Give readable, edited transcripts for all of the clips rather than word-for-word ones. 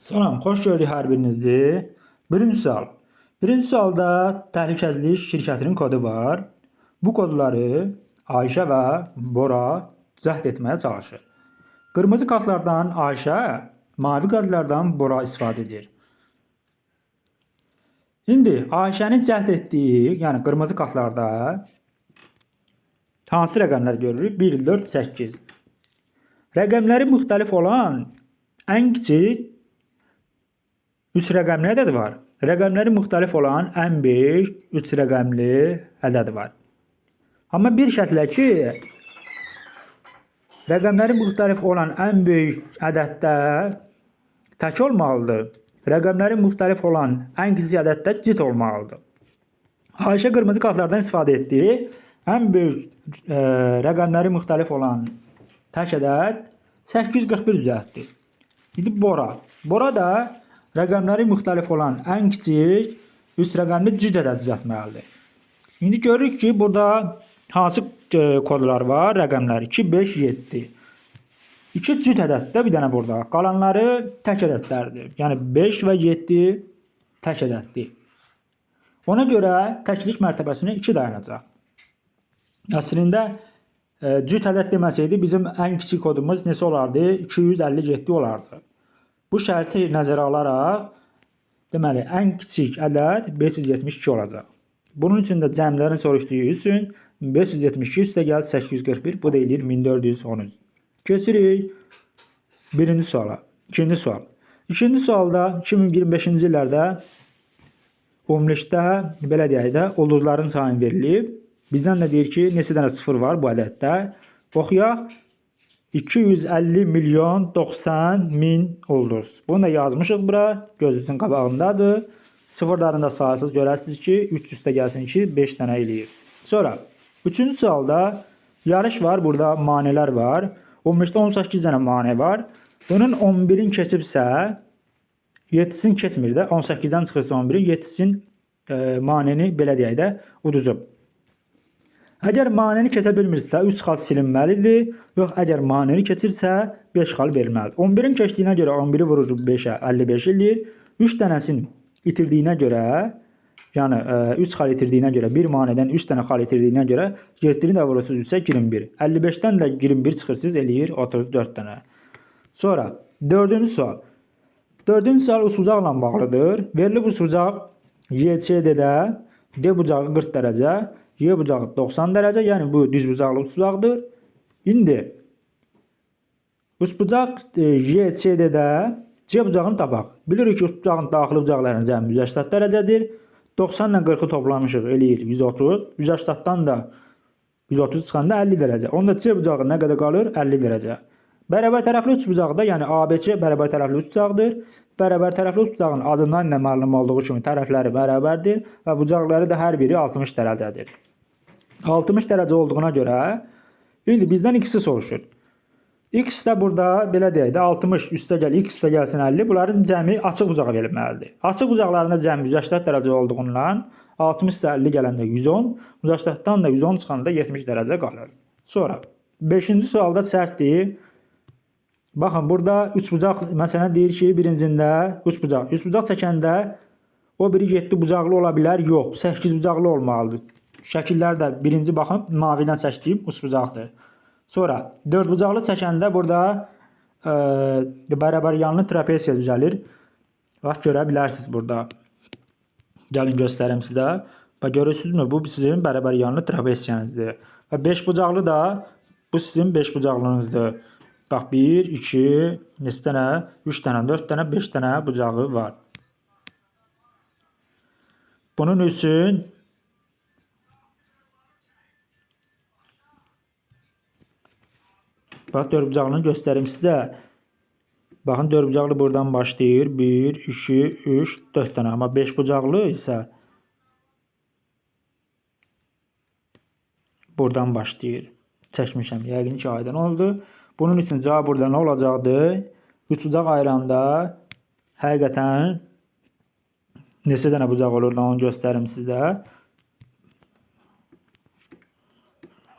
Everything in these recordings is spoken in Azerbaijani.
Salam, xoş gördük hər birinizi. Birinci sual. Birinci sualda təhlükəsizlik şirkətinin kodu var. Bu kodları Ayşə və Bora cəhd etməyə çalışır. Qırmızı kartlardan Ayşə, mavi kartlardan Bora istifadə edir. İndi Ayşənin cəhd etdiyi, yəni qırmızı kartlarda hansı rəqəmlər görürük? 1, 4, 8. Rəqəmləri müxtəlif olan ən kiçik 3 rəqəmli ədəd var. Rəqəmləri müxtəlif olan ən böyük 3 rəqəmli ədəd var. Amma bir şərtlə ki, rəqəmləri müxtəlif olan ən böyük ədəddə tək olmalıdır. Rəqəmləri müxtəlif olan ən kiçik ədəddə cid olmalıdır. Ayşə qırmızı kartlardan istifadə etdi. Ən böyük rəqəmləri müxtəlif olan tək ədəd 841 düzəltdi. İndi Bora. Bora da rəqəmləri müxtəlif olan ən kiçik 3 rəqəmli cid ədəd düzəltməlidir. İndi görürük ki, burada hansı kodlar var? Rəqəmlər 2, 5, 7. 2 cüt ədəddə bir dənə burada. Qalanları tək ədədlərdir. Yəni 5 və 7 tək ədəddir. Ona görə təklik mərtəbəsinə 2 dayanacaq. Əslində cüt ədəd deməsəydi bizim ən kiçik kodumuz neçə olardı? 257 olardı. Bu şərti nəzərə alaraq deməli ən kiçik ədəd 572 olacaq. Bunun üçün də cəmlərin soruşduğu üçün 572 üstə gəl 841, bu da eləyir 1413. Keçirik birinci suala. İkinci sual. İkinci sualda 2025-ci illərdə ümumilikdə belə deyək də ulduzların sayı verilib. Bizdən də deyir ki, neçə dənə sıfır var bu ədəddə. Oxuyaq. 250 milyon 90 min ulduz. Bunu da yazmışıq bura. Gözünüzün qabağındadır. Sıfırların da sayısız görəsiniz ki, 3 üstə gəlsin ki, 5 dənə eləyir. Sonra, üçüncü sualda yarış var. Burada maneələr var. Ümumilikdə 18 dənə maneə var. Bunun 11-in keçibsə, 7-sini keçmir də. 18-dən çıxırsa 11-in, 7-sin maneəni belə deyək də uduzub. Əgər maneəni keçə bilmirsə, 3 xal silinməlidir. Yox, əgər maneəni keçirsə, 5 xal verilməlidir. 11-in keçdiyinə görə 11-i vurur 5-ə, 55 eləyir. 3 dənəsini itirdiyinə görə, yəni 3 xal itirdiyinə görə, bir maneədən 3 dənə xal itirdiyinə görə 7-ni də vurursunuz 3-ə 21. 55-dən də 21 çıxırsınız, eləyir 34 dənə. Sonra, dördüncü sual. Dördüncü sual üçbucaqla bağlıdır. Verilib üçbucaq YCD-də D bucağı 40 dərəcə, Y bucağı 90 dərəcə, yəni bu düzbucaqlı üçbucaqdır. İndi üçbucaq YCD-də C bucağını tapaq. Bilirik ki, üçbucağın daxili bucaqlarının cəmi 180 dərəcədir. 90 ilə 40-ı toplamışıq, eləyir 130. 180-dan da 130 çıxanda 50 dərəcə. Onda C bucağı nə qədər qalır? 50 dərəcə. Bərabər tərəfli üçbucaqda, yəni ABC bərabər tərəfli üçbucaqdır. Bərabər tərəfli üçbucağın adından da məlum olduğu kimi tərəfləri bərabərdir və bucaqları da hər biri 60 dərəcədir. 60 dərəcə olduğuna görə indi bizdən x-i soruşur. X də burada belə deyək də 60 üstə gəl, x üstə gəlsin 50. Bunların cəmi açıq bucağa verilməlidir. Açıq bucaqlarında cəmi 180 dərəcə olduğundan 60 üstə 50 gələndə 110, 180-dan da 110 çıxanda 70 dərəcə qalır. Sonra 5-ci sualda səhvdir. Baxın, burada üçbucaq məsələn deyir ki, birincində üçbucaq. Üçbucaq çəkəndə o biri 7 bucaqlı ola bilər. Yox, 8 bucaqlı olmalıdır. Şəkillər də birinci baxın, mavi ilə çəkdiyim üçbucaqdır. Sonra 4 bucaqlı çəkəndə burada bərabər yanlı trapesiya düzəlir. Bax, görə bilərsiniz burada. Gəlin göstərim sizə. Bax, görürsünüzmü? Bu sizin bərabər yanlı trapesiyanızdır. Və 5 bucaqlı da bu sizin 5 bucaqlınızdır. Bax, 1, 2, neçə dənə? 3 dənə, 4 dənə, 5 dənə bucağı var. Bunun üçün bax, 4 bucaqlını göstərim sizə. Baxın, 4 bucaqlı buradan başlayır. 1, 2, 3, 4 dənə. Amma 5 bucaqlı isə buradan başlayır. Çəkmişəm. Yəqin ki, aydın oldu. Bunun üçün cavab burada nə olacaqdır? Üçbucaq ayıranda həqiqətən neçə dənə bucaq olur da onu göstərim sizə.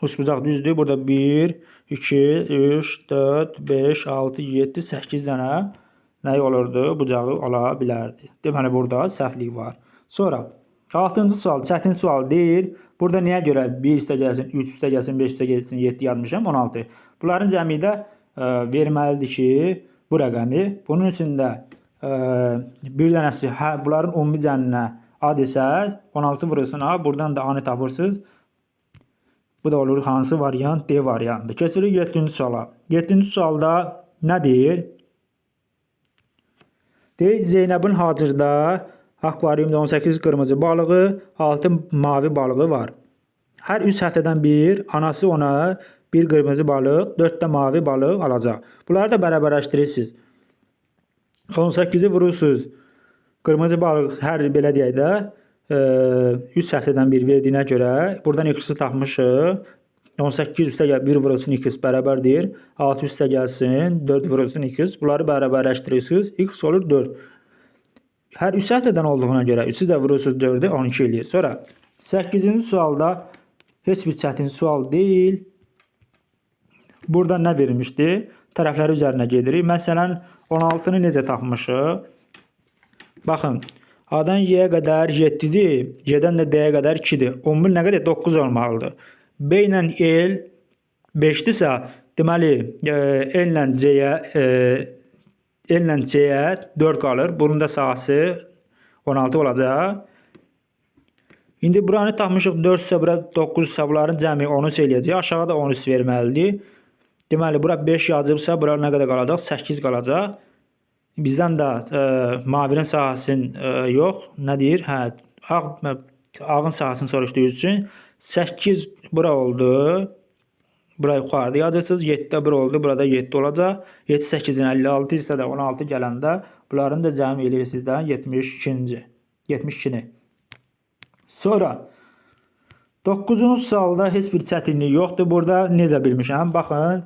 Üçbucaq düzdür. Burada 1, 2, 3, 4, 5, 6, 7, 8 dənə nə olurdu? Bucağı ola bilərdi. Deməli, burada səhvlik var. Sonra, 6-cı sual çətin sual deyil. Burada niyə görə 1 üstə gəlsin, 3 üstə gəlsin, 5 üstə gəlsin, 7 yazmışam, 16. Bunların cəmi də verməlidir ki, bu rəqəmi. Bunun üçün də bir dənəsi, bunların ümumi cəminə A desəz, 16 vurulsun A, buradan da A-nı tapırsınız. Bu da olur hansı variant? D variantı. Keçirik 7-ci suala. 7-ci sualda nə deyir? Deyir, Zeynəbin hazırda akvariumda 18 qırmızı balığı, 6 mavi balığı var. Hər 3 həftədən bir anası ona bir qırmızı balıq, 4 də mavi balıq alacaq. Bunları da bərabərləşdirirsiniz. 18-i vurursunuz. Qırmızı balıq hər belə deyək də 3 həftədən bir verdiyinə görə buradan x-i tapmışıq. 18 üstə gəl 1 vurulsun x bərabərdir. 6 üstə gəlsin 4 vurulsun x. Bunları bərabərləşdirirsiniz. X olur 4. Hər 3 həftədən olduğuna görə 3-ü də vurursunuz 4-ü 12 eləyir. Sonra 8-ci sualda heç bir çətin sual deyil. Burada nə verilmişdi? Tərəfləri üzərinə gedirik. Məsələn, 16-nı necə tapmışıq? Baxın, A-dan Y-yə qədər 7-dir, Y-dən də D-yə qədər 2-dir. 11 nə qədər? 9 olmalıdır. B ilə L 5-dirsə, deməli, L ilə C-yə L ilə C-yə 4 qalır. Bunun da sahəsi 16 olacaq. İndi buranı tapmışıq 4-sə, bura 9-sa, bunların cəmi 13 eləyəcək. Aşağıda 13 verməlidir. Deməli, bura 5 yazıbsa, bura nə qədər qalacaq? 8 qalacaq. Bizdən də mavinin sahəsini yox, nə deyir? Hə, ağın sahəsini soruşduğu üçün 8 bura oldu. Bura yuxarıda yazırsınız. 7-də 1 oldu. Burada 7 olacaq. 7, 8-in 56 isə də 16 gələndə bunların da cəmi eləyir sizdən 72-ci. 72-ni. Sonra 9-cu sualda heç bir çətinlik yoxdur. Burada necə bilmişəm? Baxın.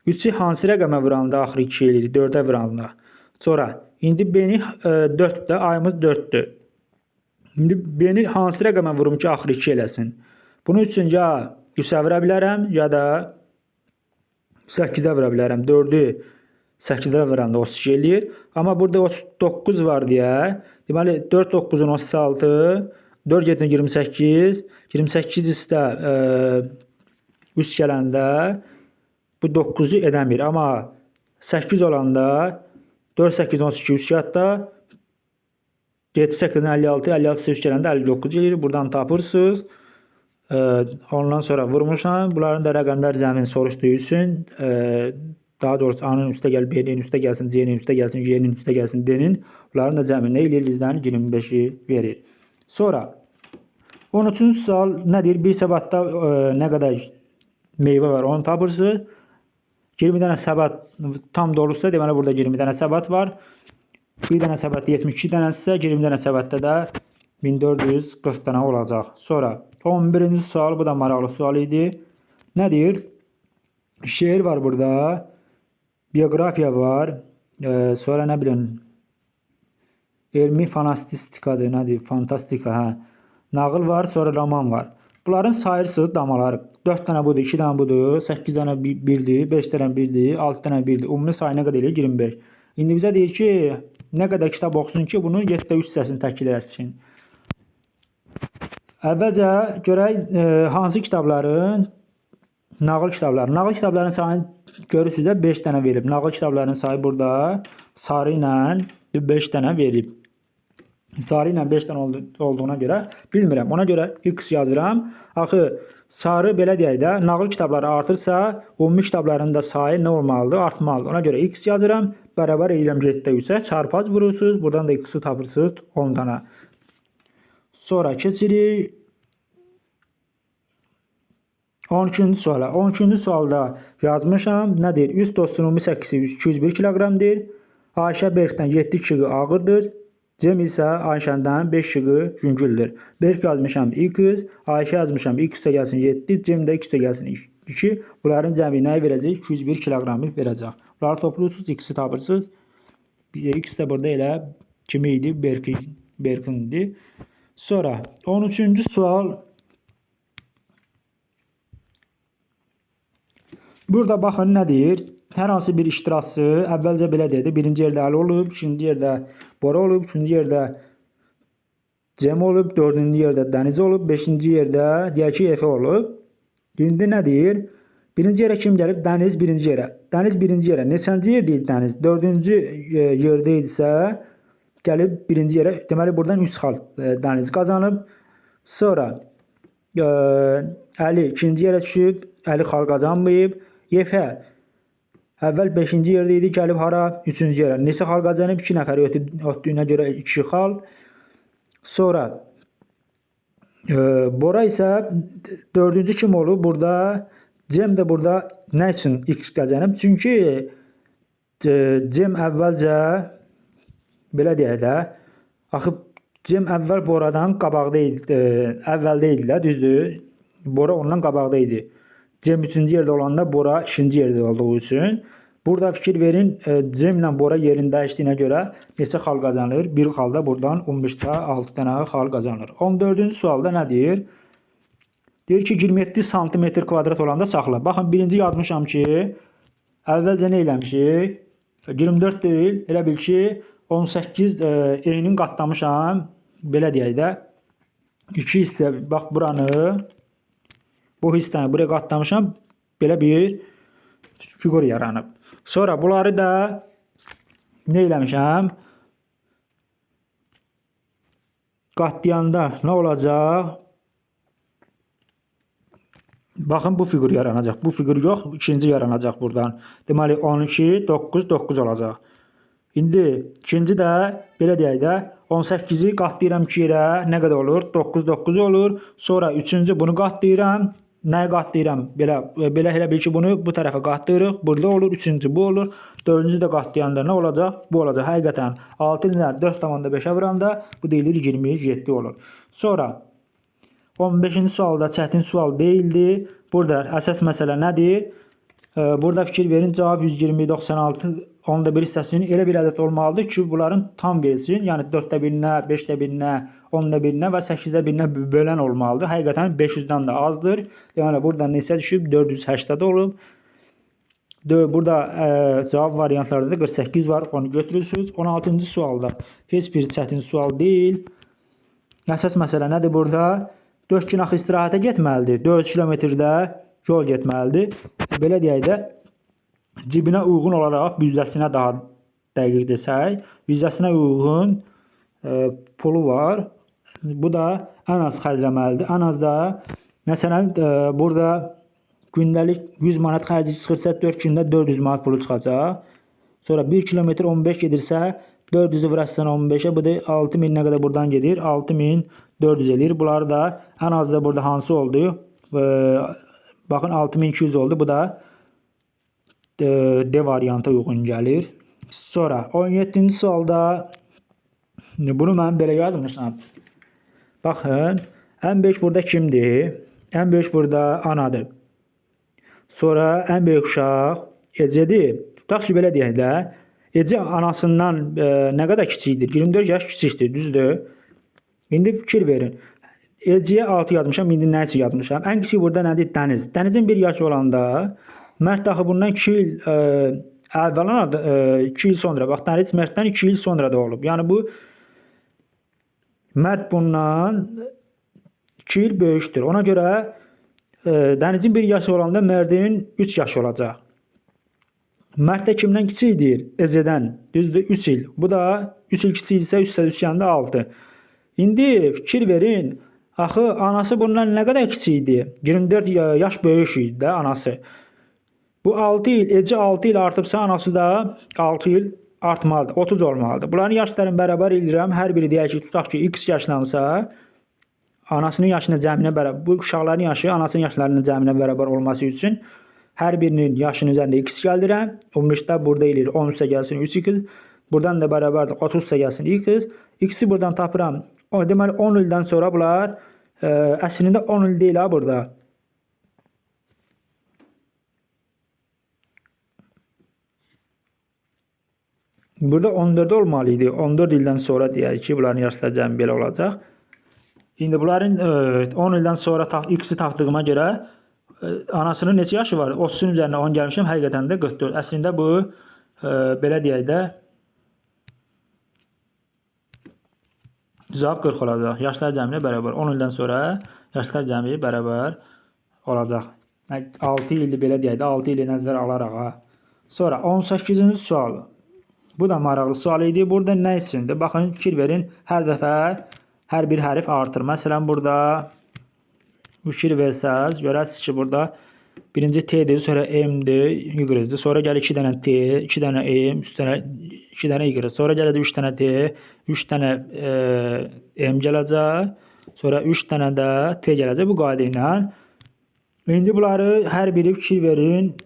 3-ü hansı rəqəmə vuranda axırı 2 eləyir? 4-ə vuranda. Sonra indi B-ni 4-dür, ayımız 4-dür. İndi B-ni hansı rəqəmə vurum ki, axırı 2 eləsin? Bunun üçün ya 3-ə vura bilərəm, ya da 8-ə vura bilərəm. 4-ü 8-ə vuranda 32 eləyir. Amma burada 39 var deyə, deməli 4 9-un 36, 4 7 28, 28 isə 3 gələndə bu 9-u edəmir. Amma 8 olanda 4, 8, 32, 3 yadda 7, 8, 56, 56, 3 gələndə 59 eləyir. Buradan tapırsınız. Ondan sonra vurmuşam. Bunların da rəqəmlər cəmini soruşduğu üçün daha doğrusu A-nın üstə gəl, B-nin üstə gəlsin, C-nin üstə gəlsin, Y-nin üstə gəlsin, D-nin. Bunların da cəmi nə eləyir? Bizdən 25-i verir. Sonra 13-cü sual nə deyir? Bir səbətdə nə qədər meyvə var, onu tapırsınız. 20 dənə səbət tam dolusa, deməli burada 20 dənə səbət var. Bir dənə səbətdə 72 dənəsə, 20 dənə səbətdə də 1440 dənə olacaq. Sonra 11-ci sual, bu da maraqlı sual idi. Nə deyir? Şeir var burada. Bioqrafiya var. Sonra nə bilim elmi fantastikadır, nədir? Fantastika, hə. Nağıl var, sonra roman var. Bunların sayırsınız damaları. 4 dənə budur, 2 dənə budur, 8 dənə 1-dir, 5 dənə 1-dir, 6 dənə 1-dir. Ümumi sayı nə qədər eləyir? 25. İndi bizə deyir ki, nə qədər kitab oxusun ki, bunun 7-də 3 hissəsini təşkil eləsin. Əvvəlcə görək hansı kitabların nağıl kitabları. Nağıl kitablarının sayını görürsünüz də 5 dənə verib. Nağıl kitablarının sayı burada sarı ilə 5 dənə verib. Sarı ilə 5 dənə olduğuna görə bilmirəm. Ona görə X yazıram. Axı sarı belə deyək də nağıl kitabları artırsa, ümumi kitabların da sayı nə olmalıdır? Artmalıdır. Ona görə X yazıram. Bərabər eləyirəm 7-də 3-ə. Çarpaz vurursunuz. Buradan da X-i tapırsınız 10 dənə. Sonra keçirik 12-ci suala. 12-ci sualda yazmışam. Nə deyir? Üst dostunun ümumi çəkisi 201 kiloqramdır. Ayşə Berkdən 7 kg ağırdır. Cem isə Ayşədən 5 kg yüngüldür. Berk yazmışam X, Ayşə yazmışam X üstə gəlsin 7, Cem də X üstə gəlsin 2. Bunların cəmi nəyi verəcək? 201 kiloqramı verəcək. Bunları toplayırsınız, X-i tapırsınız. X də burada elə kimi idi? Berkin idi. Sonra 13-cü sual. Burada baxın nə deyir? Hər hansı bir iştirakçı əvvəlcə belə dedi. Birinci yerdə Əli olub, ikinci yerdə Bora olub, üçüncü yerdə Cem olub, dördüncü yerdə Dəniz olub, beşinci yerdə deyək ki, Efe olub. İndi nə deyir? Birinci yerə kim gəlib? Dəniz birinci yerə. Dəniz birinci yerə. Neçənci yerdə idi Dəniz? Dördüncü yerdə idisə gəlib birinci yerə. Deməli buradan 3 xal Dəniz qazanıb. Sonra Əli ikinci yerə düşüb. Əli xal qazanmayıb. Efe əvvəl 5-ci yerdə idi, gəlib hara? 3-cü yerə. Neçə xal qazanıb? 2 nəfəri ötdüyünə görə 2 xal. Sonra Bora isə 4-cü kim olub? Burada Cem də burada nə üçün X qazanıb? Çünki Cem əvvəlcə belə deyək də, axı Cem əvvəl Boradan qabaqda idi, əvvəldə idi də, düzdür? Bora ondan qabaqda idi. Cem 3-cü yerdə olanda Bora 2-ci yerdə olduğu üçün. Burada fikir verin, Cemlə Bora yerini dəyişdiyinə görə neçə xal qazanır? Bir xal da buradan 15-də 6 dənə xal qazanır. 14-cü sualda nə deyir? Deyir ki, 27 sm kvadrat olanda saxla. Baxın, birinci yazmışam ki, əvvəlcə nə eləmişik? 24 deyil, elə bil ki, 18 eynin qatlamışam. Belə deyək də. 2 hissə, bax buranı, bu hissəni buraya qatlamışam. Belə bir fiqur yaranıb. Sonra bunları da nə eləmişəm? Qatlayanda nə olacaq? Baxın, bu fiqur yaranacaq. Bu fiqur yox, ikinci yaranacaq buradan. Deməli, 12, 9, 9 olacaq. İndi ikinci də, belə deyək də, 18-i qatlayıram 2 yerə, nə qədər olur? 9, 9 olur. Sonra üçüncü bunu qatlayıram. Nəyi qatlayıram? Belə elə bil ki, bunu bu tərəfə qatlayırıq. Burada olur, üçüncü bu olur. Dördüncü də qatlayanda nə olacaq? Bu olacaq. Həqiqətən 6 ilə 4,5-ə vuranda bu deyilir 27 olur. Sonra 15-ci sualda çətin sual deyildi. Burada əsas məsələ nədir? Burada fikir verin, cavab 120, 96, 10'da 1 hissəsinin elə bir ədəd olmalıdır ki, bunların tam versin. Yəni 4'də 1-nə, 5'də 1-nə, 10'da 1-nə və 8'də 1-nə bölən olmalıdır. Həqiqətən 500-dən də azdır. Deməli, burada neçə düşüb? 480 olub. Burada cavab variantlarda da 48 var, onu götürürsünüz. 16-cı sualda heç bir çətin sual deyil. Əsas məsələ nədir burada? 4 gün axı istirahətə getməlidir. 4 kilometrdə yol getməlidir. Belə deyək də, cibinə uyğun olaraq büdcəsinə daha dəqiq desək, büdcəsinə uyğun pulu var. Bu da ən az xərcləməlidir. Ən az da, məsələn, burada gündəlik 100 manat xərci çıxırsa, 4 gündə 400 manat pulu çıxacaq. Sonra 1 kilometr 15 gedirsə, 400-ü vurarsan 15-ə, bu da 6000 nə qədər buradan gedir? 6400 eləyir. Bunlar da ən az da burada hansı oldu? Baxın, 6200 oldu. Bu da D varianta uyğun gəlir. Sonra 17-ci sualda bunu mən belə yazmışam. Baxın, ən böyük burada kimdir? Ən böyük burada anadır. Sonra ən böyük uşaq Ecedir. Tutaq ki, belə deyək də, Ece anasından nə qədər kiçikdir? 24 yaş kiçikdir, düzdür? İndi fikir verin. Ece'yə 6 yazmışam, indi nə üçün yazmışam? Ən kiçik burada nədir? Dəniz. Dənizin 1 yaşı olanda, Mərd axı bundan 2 il əvvəl 2 il sonra, bax Dəniz Mərddən 2 il sonra da olub. Yəni bu Mərd bundan 2 il böyükdür. Ona görə Dənizin 1 yaşı olanda Mərdin 3 yaşı olacaq. Mərd də kimdən kiçikdir? Ecedən. Düzdür, 3 il. Bu da 3 il kiçikdirsə 3 3 yanında 6. İndi fikir verin. Axı anası bundan nə qədər kiçik idi? 24 yaş böyük idi də anası. Bu 6 il, Ece 6 il artıbsa anası da 6 il artmalıdır, 30 olmalıdır. Bunların yaşlarını bərabər eləyirəm. Hər biri deyək ki, tutaq ki, x yaşlansa, anasının yaşına cəminə bərabər, bu uşaqların yaşı anasının yaşlarının cəminə bərabər olması üçün hər birinin yaşının üzərində x gəldirəm. 15-də burada eləyir, 13-də gəlsin 3x. Buradan da bərabərdir, 30-da gəlsin x. X-i buradan tapıram. Deməli 10 ildən sonra bunlar əslində 10 il deyil ha burada. Burada 14 olmalı idi. 14 ildən sonra deyək ki, bunların yaşları cəmi belə olacaq. İndi bunların 10 ildən sonra x-i tapdığıma görə Anasının neçə yaşı var? 30-un üzərinə 10 gəlmişəm, həqiqətən də 44. Əslində bu, belə deyək də, cavab 40 olacaq. Yaşlar cəminə bərabər. 10 ildən sonra yaşlar cəmi bərabər olacaq. 6 ili belə deyək də, 6 ili nəzərə alaraq. Ha. Sonra 18-ci sual. Bu da maraqlı sual idi. Burada nə üçündür? Baxın, fikir verin. Hər dəfə hər bir hərf artır. Məsələn, burada fikir versəz, görərsiniz ki, burada birinci T-dir, sonra M-dir, Y-dir. Sonra gəlir 2 dənə T, 2 dənə M, 3 dənə, 2 dənə Y. Sonra gəlir 3 dənə T, 3 dənə M gələcək. Sonra 3 dənə də T gələcək bu qayda ilə. İndi bunları hər biri fikir verin.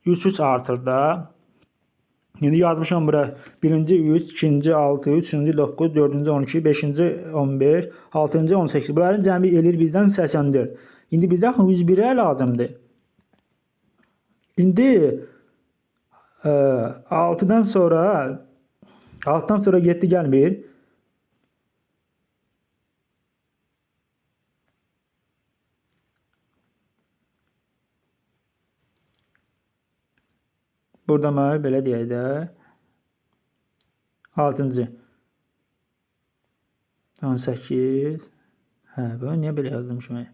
3-3 artır da. İndi yazmışam bura. Birinci 3, ikinci 6, üçüncü 9, dördüncü 12, beşinci 15, altıncı 18. Bunların cəmi eləyir bizdən 84. İndi bizdə axı 101-ə lazımdır. İndi 6-dan sonra 7 gəlmir. Burada mən belə deyək də. 6-cı. 18. Hə, bunu niyə belə yazdım ki mən?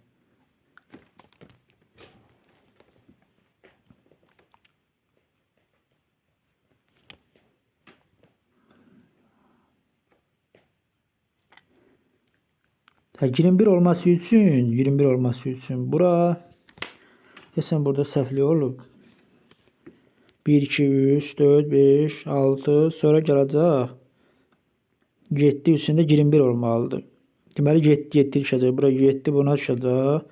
Hə, 21 olması üçün, 21 olması üçün bura desəm burada səhvlik olub. 1, 2, 3, 4, 5, 6, sonra gələcək. 7 üçün də 21 olmalıdır. Deməli 7, 7 düşəcək. Bura 7 buna düşəcək.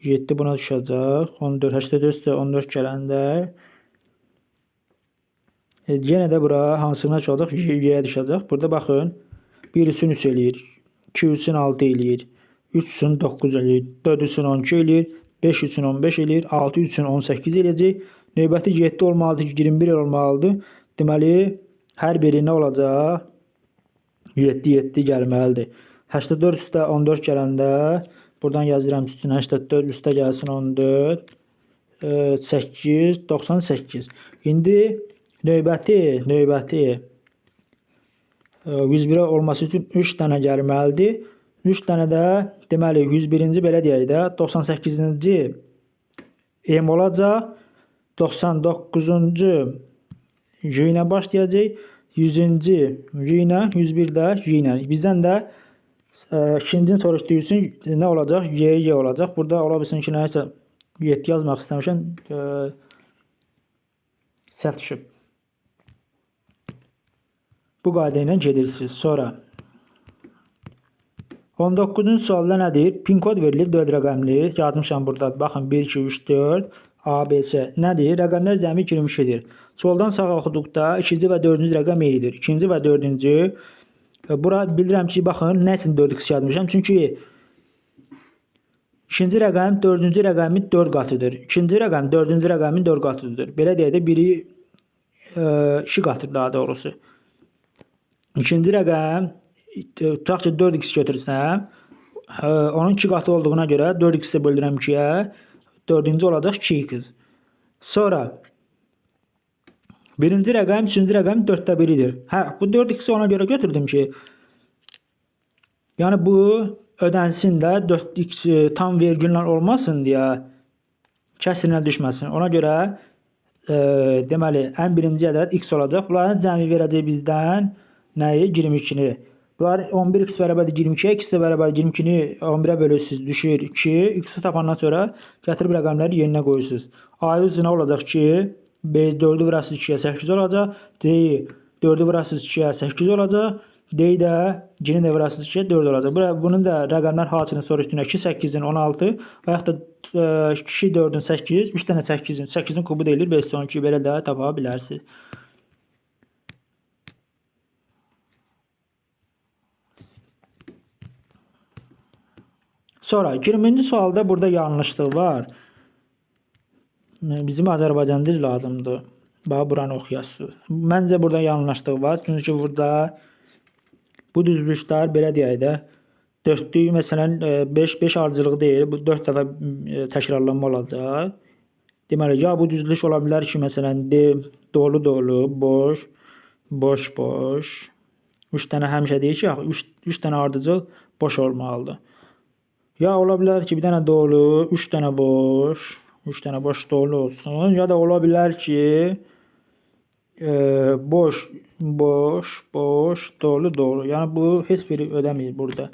7 buna düşəcək. 14, 84 üstə 14 gələndə yenə də bura hansına düşəcək? Y-yə düşəcək. Burada baxın. 1 üçün 3 eləyir. 2 üçün 6 eləyir. 3 üçün 9 eləyir. 4 üçün 12 eləyir. 5 üçün 15 eləyir. 6 üçün 18 eləyəcək. Növbəti 7 olmalıdır, 21 olmalıdır. Deməli, hər biri nə olacaq? 7, 7 gəlməlidir. 84 üstə 14 gələndə, buradan yazıram üstünə 84 üstə gəlsin 14, 8, 98. İndi növbəti 101 olması üçün 3 dənə gəlməlidir. 3 dənə də, deməli, 101-ci belə deyək də, 98-ci M olacaq. 99-cu J ilə başlayacaq. 100-cü J ilə, 101 də J ilə. Bizdən də ikincini soruşduğu üçün nə olacaq? Y, Y olacaq. Burada ola bilsin ki, nəyisə 7 yazmaq istəmişəm. Səhv düşüb. Bu qayda ilə gedirsiniz. Sonra 19-cu sualda nə deyir? PIN kod verilir 4 rəqəmli. Yazmışam burada. Baxın 1, 2, 3, 4. A, B, C. Nə deyir? Rəqəmlər cəmi 22-dir. Soldan sağa oxuduqda 2-ci və 4-cü rəqəm eynidir. 2-ci və 4-cü. Bura bilirəm ki, baxın, nə üçün 4x yazmışam? Çünki 2-ci rəqəm 4-cü rəqəmin 4 qatıdır. 2-ci rəqəm 4-cü rəqəmin 4 qatıdır. Belə deyək də, biri 2 qatıdır daha doğrusu. 2-ci rəqəm, tutaq ki, 4x götürsəm, onun 2 qatı olduğuna görə 4x-i bölürəm 2-yə. 4-cü olacaq 2x. Sonra birinci rəqəm, üçüncü rəqəm 4-də 1-idir. Hə, bu 4x-i ona görə götürdüm ki, yəni bu ödənsin də 4x tam vergüllə olmasın deyə kəsirlə düşməsin. Ona görə deməli, ən birinci ədəd x olacaq. Bunların cəmi verəcək bizdən nəyi? 22-ni. Bunlar 11x bərabərdir 22-yə, x də bərabər 22-ni 11-ə bölürsünüz, düşür 2. X-i tapandan sonra gətirib rəqəmləri yerinə qoyursunuz. A100 nə olacaq ki, B 4-ü vurasınız 2-yə 8 olacaq, D 4-ü vurasınız 2-yə 8 olacaq, D də 2-ni də vurasınız 2-yə 4 olacaq. Bunun da rəqəmlər hasilini soruşduğuna 2, 8-in 16 və yaxud da 2, 4-ün 8, 3 dənə 8-in, 8-in kubu deyilir, 512 belə də tapa bilərsiniz. Sonra 20-ci sualda burada yanlışlıq var. Bizim Azərbaycan dili lazımdır. Bax, buranı oxuyasınız. Məncə burada yanlışlıq var. Çünki burada bu düzülüşlər belə deyək də 4-lük, məsələn, 5 ardıcılığı deyil. Bu 4 dəfə təkrarlanma olacaq. Deməli, ya bu düzülüş ola bilər ki, məsələn, D dolu dolu, boş, boş, boş. 3 dənə həmişə deyir ki, 3 dənə ardıcıl boş olmalıdır. Ya ola bilər ki, bir dənə dolu, 3 dənə boş, 3 dənə boş dolu olsun. Ya da ola bilər ki, boş, boş, boş, dolu, dolu. Yəni bu heç biri ödəmir burada.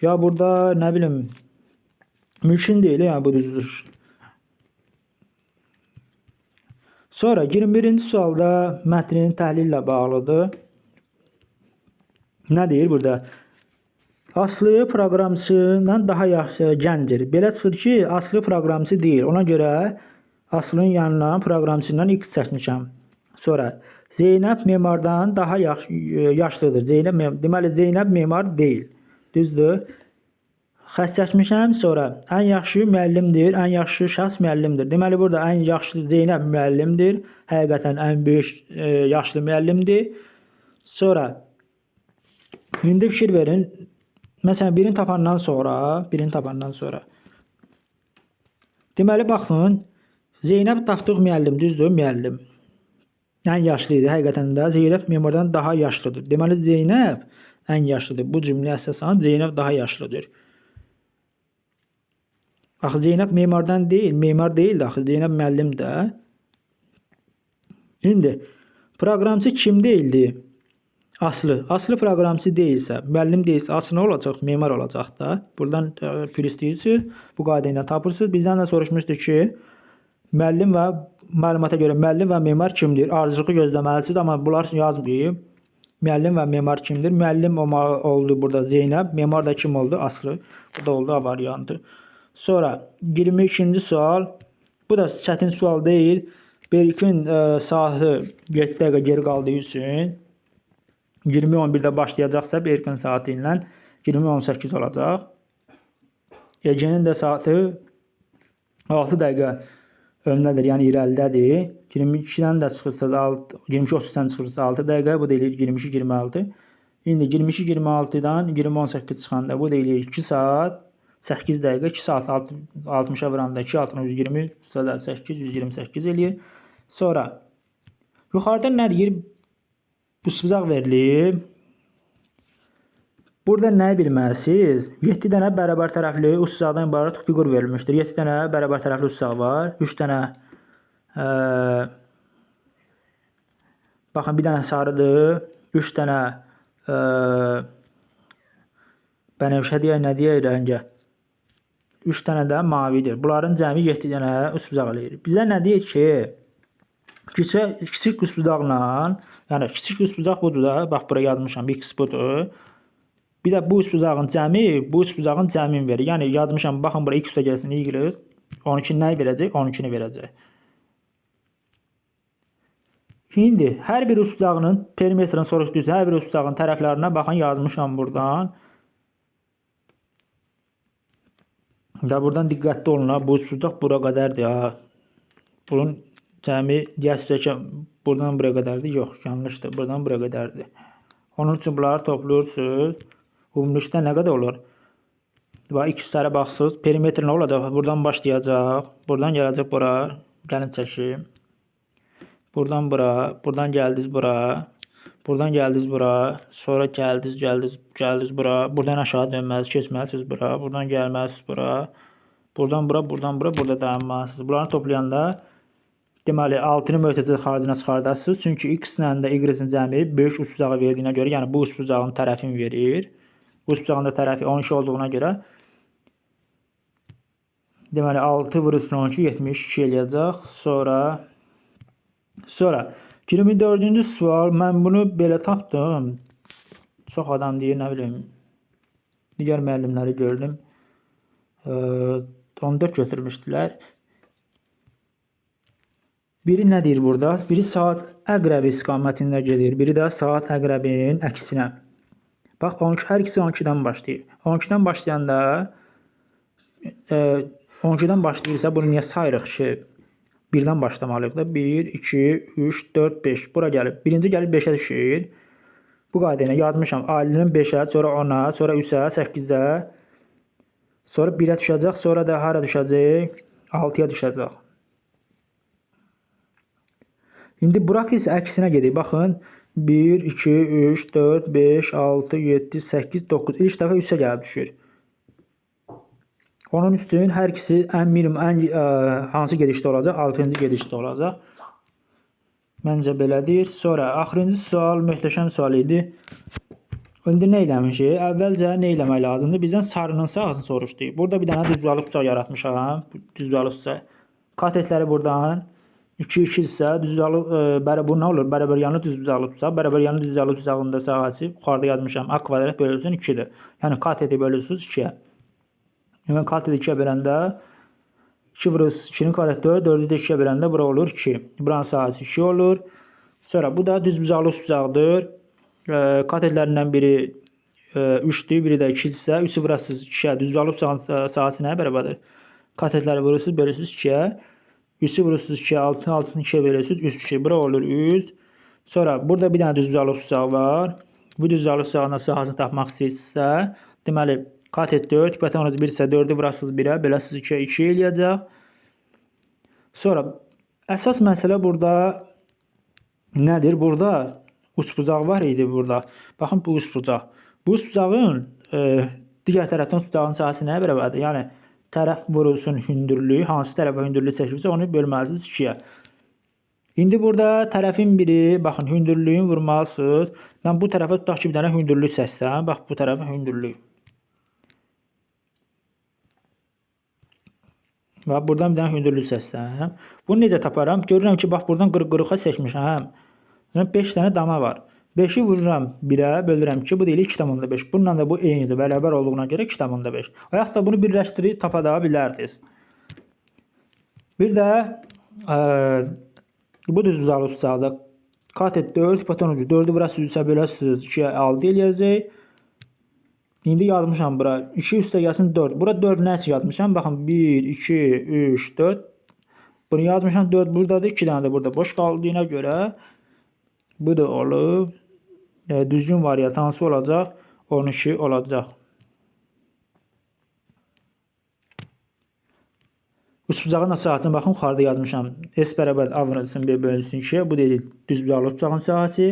Ya burada nə bilim mümkün deyil, yəni bu düzülüş. Sonra 21-ci sualda mətnin təhlillə bağlıdır. Nə deyir burada? Aslı proqramçından daha yaxşı gəncdir. Belə çıxır ki, Aslı proqramçı deyil. Ona görə Aslının yanına proqramçından X çəkmişəm. Sonra Zeynəb memardan daha yaşlıdır. Zeynəb, deməli Zeynəb memar deyil. Düzdür? Xətt çəkmişəm. Sonra ən yaxşı müəllimdir, ən yaxşı şəxs müəllimdir. Deməli burada ən yaxşı Zeynəb müəllimdir. Həqiqətən ən böyük yaşlı müəllimdir. Sonra indi fikir verin. Məsələn birini tapandan sonra, Deməli baxın, Zeynəb tapdıq müəllim, düzdür? Müəllim. Ən yaşlı idi. Həqiqətən də Zeynəb memardan daha yaşlıdır. Deməli Zeynəb ən yaşlıdır. Bu cümləyə əsasən Zeynəb daha yaşlıdır. Axı Zeynəb memardan deyil, memar deyildi axı Zeynəb müəllim də. İndi proqramçı kim deyildi? Aslı. Aslı proqramçı deyilsə, müəllim deyilsə, Aslı nə olacaq? Memar olacaq da. Buradan plus deyirsiniz. Bu qayda ilə tapırsınız. Bizdən də soruşmuşdu ki, müəllim və məlumata görə müəllim və memar kimdir? Ardıcılığı gözləməlisiniz, amma bunlar yazmayıb. Müəllim və memar kimdir? Müəllim oldu burada Zeynəb, memar da kim oldu? Aslı. Bu da oldu A variantı. Sonra 22-ci sual. Bu da çətin sual deyil. Berkin saatı 7 dəqiqə geri qaldığı üçün 20:11-də başlayacaqsa Berkin saatı ilə 20:18 olacaq. Ege'nin də saatı 6 dəqiqə öndədir, yəni irəlidədir. 22-dən də çıxırsa 22:30-dan çıxırsa 6 dəqiqə, bu da eləyir 22:26. İndi 22:26-dan 20:18 çıxanda bu da eləyir 2 saat 8 dəqiqə, 2 saat 60-a vuranda 2 altına 120, 8, 128 eləyir. Sonra yuxarıda nə deyir? Uçbucaq verilib. Burada nə bilməlisiniz? 7 dənə bərabər tərəfli uçbucaqdan ibarət fiqur verilmişdir. 7 dənə bərabər tərəfli uçbucaq var. 3 dənə baxın, bir dənə sarıdır. 3 dənə bənövşə deyək, nə deyək rəngə? 3 dənə də mavidir. Bunların cəmi 7 dənə uçbucaq eləyir. Bizə nə deyir ki, kiçik uçbucaqla, yəni kiçik uçbucaq budur da, bax bura yazmışam, x budur. Bir də bu uçbucağın cəmi, bu uçbucağın cəmini verir. Yəni yazmışam, baxın bura x də gəlsin, y 12 nəyi verəcək? 12-ni verəcək. İndi hər bir uçbucağının perimetrini soruşduysa, hər bir uçbucağın tərəflərinə baxın yazmışam buradan. Və buradan diqqətli olun, ha, bu uçbucaq bura qədərdir. Ha. Bunun cəmi deyəsiniz ki, buradan buraya qədərdir. Yox, yanlışdır. Buradan buraya qədərdir. Onun üçün bunları toplayırsınız. Ümumilikdə nə qədər olur? Və x-lərə baxsınız. Perimetr nə olacaq? Buradan başlayacaq. Buradan gələcək bura. Gəlin çəkim. Buradan bura. Buradan gəldiniz bura. Buradan gəldiniz bura. Sonra gəldiniz, gəldiniz, gəldiniz bura. Buradan aşağı dönməlisiniz, keçməlisiniz bura. Buradan gəlməlisiniz bura. Buradan bura, buradan bura, burada dayanmalısınız. Bunları toplayanda deməli 6-nı mötərizə xaricinə çıxardarsınız. Çünki x ilə də y-in cəmi böyük uçbucağı verdiyinə görə, yəni bu uçbucağın tərəfini verir. Bu uçbucağın da tərəfi 12 olduğuna görə deməli 6 vur üstünə 12 72 eləyəcək. Sonra 24-cü sual, mən bunu belə tapdım. Çox adam deyir, nə bilim, digər müəllimləri gördüm. 14 götürmüşdülər. Biri nə deyir burada? Biri saat əqrəbi istiqamətində gedir, biri də saat əqrəbinin əksinə. Bax, 12, hər ikisi 12-dən başlayır. 12-dən başlayanda 12-dən başlayırsa bunu niyə sayırıq ki? 1-dən başlamalıyıq da. 1, 2, 3, 4, 5. Bura gəlib. Birinci gəlib 5-ə düşür. Bu qayda ilə yazmışam. Ailinin 5-ə, sonra 10-a, sonra 3-ə, 8-ə, sonra 1-ə düşəcək, sonra da hara düşəcək? 6-ya düşəcək. İndi Burak isə əksinə gedir. Baxın, 1, 2, 3, 4, 5, 6, 7, 8, 9. İlk dəfə 3-ə gəlib düşür. Onun üçün hər ikisi ən minimum, ən hansı gedişdə olacaq? 6-cı gedişdə olacaq. Məncə belədir. Sonra axırıncı sual möhtəşəm sual idi. İndi nə eləmişik? Əvvəlcə nə eləmək lazımdır? Bizdən sarının sahəsini soruşdu. Burada bir dənə düzbucaqlı bucaq yaratmışam. Düzbucaqlı bucaq. Katetləri buradan 2 2 isə düzbucaqlı bu nə olur? Bərabər yanlı düzbucaqlı bucaq. Bərabər yanlı düzbucaqlı bucağın da sahəsi yuxarıda yazmışam. A kvadrat bölünsün 2-dir. Yəni kateti bölürsünüz 2-yə. Yəni kateti 2-yə böləndə 2 vurursunuz 2-nin kvadratı 4, 4-ü də 2-yə böləndə bura olur 2. Buranın sahəsi 2 olur. Sonra bu da düzbucaqlı bucaqdır. Katetlərindən biri 3-dür, biri də 2 isə 3-ü vurasınız 2-yə. Düzbucaqlı bucağın sahəsi nəyə bərabərdir? Katetləri vurursunuz, bölürsünüz 2-yə. 3-ü vurursunuz 2-yə, 6-nı 6-nı 2-yə bölürsünüz, 3 2. Bura olur 3. Sonra burada bir dənə düzbucaqlı bucaq var. Bu düzbucaqlı bucağın sahəsini tapmaq istəyirsinizsə, deməli katet 4, hipotenuz 1 isə 4-ü vurasınız 1-ə, böləsiniz 2-yə 2 eləyəcək. Sonra əsas məsələ burada nədir? Burada uçbucaq var idi burada. Baxın bu uçbucaq. Bu uçbucağın digər tərəfdən uçbucağın sahəsi nəyə bərabərdir? Yəni tərəf vurulsun hündürlüyü, hansı tərəfə hündürlük çəkilirsə onu bölməlisiniz 2-yə. İndi burada tərəfin biri, baxın hündürlüyün vurmalısınız. Mən bu tərəfə tutaq ki, bir dənə hündürlük çəksəm, bax bu tərəfə hündürlük. Bax buradan bir dənə hündürlük çəksəm. Bunu necə taparam? Görürəm ki, bax buradan 40-40-a çəkmişəm. 5 dənə dama var. 5-i vururam 1-ə, bölürəm 2, bu deyil 2,5. Bununla da bu eynidir, bərabər olduğuna görə 2,5. Və yaxud da bunu birləşdirib tapa da bilərdiniz. Bir də bu düzbucaqlı bucaqda katet 4, hipotenuzu 4-ü vurasınız 3-ə böləsiniz 2-yə 6 eləyəcək. İndi yazmışam bura 2 üstə gəlsin 4. Bura 4 nə üçün yazmışam? Baxın 1, 2, 3, 4. Bunu yazmışam 4 buradadır, 2 dənə də burada boş qaldığına görə bu da olub. Düzgün variant hansı olacaq? 12 olacaq. Uçbucağın da sahəsini baxın, yuxarıda yazmışam. S bərabər A vurulsun B bölünsün 2-yə. Bu deyil düzbucaqlı uçbucağın sahəsi.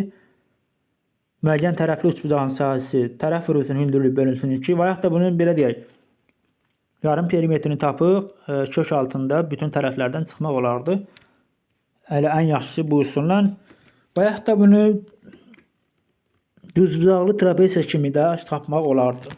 Müəyyən tərəfli uçbucağın sahəsi tərəf vurulsun hündürlük bölünsün 2. Və yaxud da bunu belə deyək. Yarım perimetrini tapıb kök altında bütün tərəflərdən çıxmaq olardı. Elə ən yaxşısı bu üsulla. Və yaxud da bunu düzbucaqlı trapesiya kimi də tapmaq olardı.